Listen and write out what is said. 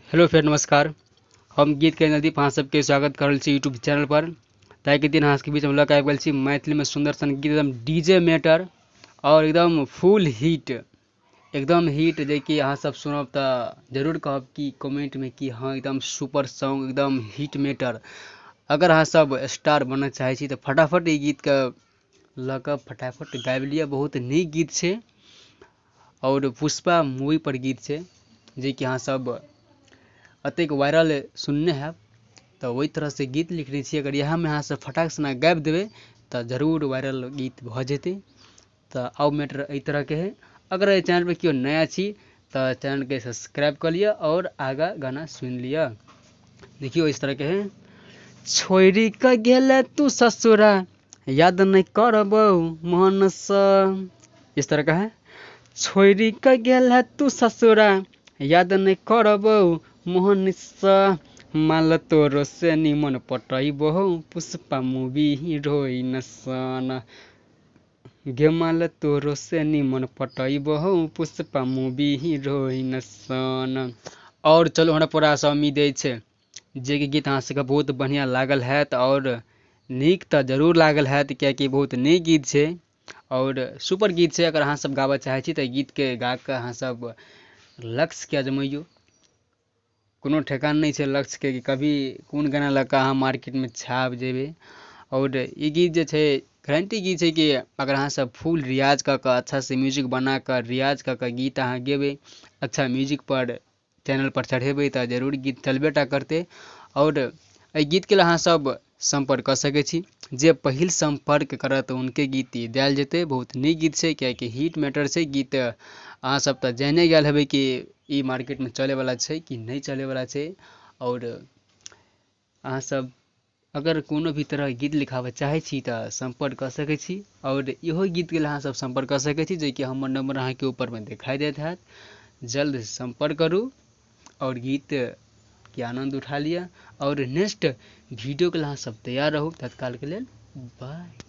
Hello फेर नमस्कार, हम गीत के नदीप अहाँ सबके स्वागत कर रहल छी यूट्यूब चैनल पर। ताहिके दिन अहाँ सबके बीच हम लऽ कऽ आबि गेल छी मैथिलीमे सुन्दर सन गीत, एकदम डीजे मैटर और एकदम फुल हिट, एकदम हिट, जेकि अहाँ सब सुनब तऽ जरूर कहब कि कमेंटमे कि हाँ एकदम सुपर सॉन्ग, एकदम हिट मैटर। अगर अहाँ सब स्टार बनऽ चाहै छी तऽ फटाफट ई गीतके लऽ कऽ फटाफट गाबि लिअ। बहुत नीक गीत छै और पुष्पा मूवी पर गीत छै, जेकि अहाँ सब अतेक वायरल सुनने हैब, तऽ ओहि तरहसँ गीत लिखने छी। अगर इएहमे अहाँ सब फटाक सना गाबि देबै तऽ जरूर वायरल गीत भऽ जेतै। तऽ आउ मैटर एहि तरहके है। अगर एहि चैनल पर केओ नया छी तऽ चैनलके सब्सक्राइब कऽ लिअ और आगाँ गाना सुनि लिअ। देखियौ इस तरहके है। छोड़ि कऽ गेल तू ससुरा, याद नहि करबौ मनसँ। इस तरह का है। छोड़ि कऽ गेल तू ससुरा, याद नहि करबौ मोहनसँ। माल तोरो से निमन पटैबौ पुष्पा मूवी हीरोइन सन। गे माल तोरो से निमन पटैबौ पुष्पा मूवी हीरोइन सन। और चलू, हमरा पूरा आशा उम्मीद अछि जे कि गीत अहाँ सबके बहुत बढ़िआँ लागल हैत और नीक तऽ जरूर लागल हैत, कियाकि बहुत नीक गीत छै और सुपर गीत छै। अगर अहाँ सब गाबऽ चाहै छी तऽ गीतके गा कऽ अहाँ सब लक्ष्यके अजमैयौ। कोनो ठेकान नहि छै लक्ष्यके कि कभी कोन गाना लऽ कऽ अहाँ मार्केटमे छाबि जेबै। और ई गीत जे छै गारंटी गीत छै कि अगर अहाँ सब फुल रियाज कऽ कऽ अच्छासँ म्यूजिक बना कऽ रियाज कऽ कऽ गीत अहाँ गेबै, अच्छा म्यूजिक पर चैनल पर चढ़ेबै तऽ जरूर गीत चलबे टा करतै। और एहि गीतके लेल अहाँ सब सम्पर्क कऽ सकै छी। जे पहिल सम्पर्क करत हुनके गीत ई देल जेतै। बहुत नीक गीत छै, कियाकि हिट मैटर छै गीत। अहाँ सब तऽ जानिए गेल हेबै कि ई मार्केटमे चलैवला छै कि नहि चलैवला छै। और अहाँ सब अगर कोनो भी तरह गीत लिखाबऽ चाहै छी तऽ सम्पर्क कऽ सकै छी। और इहो गीतके लेल अहाँ सब सम्पर्क कऽ सकै छी, जेकि हमर नम्बर अहाँके ऊपरमे देखाइ दैत हैत। जल्द सम्पर्क करू और गीतके आनन्द उठा लिअ। और नेक्स्ट वीडियोके लेल अहाँ सब तैयार रहू। तत्कालके लेल बाय।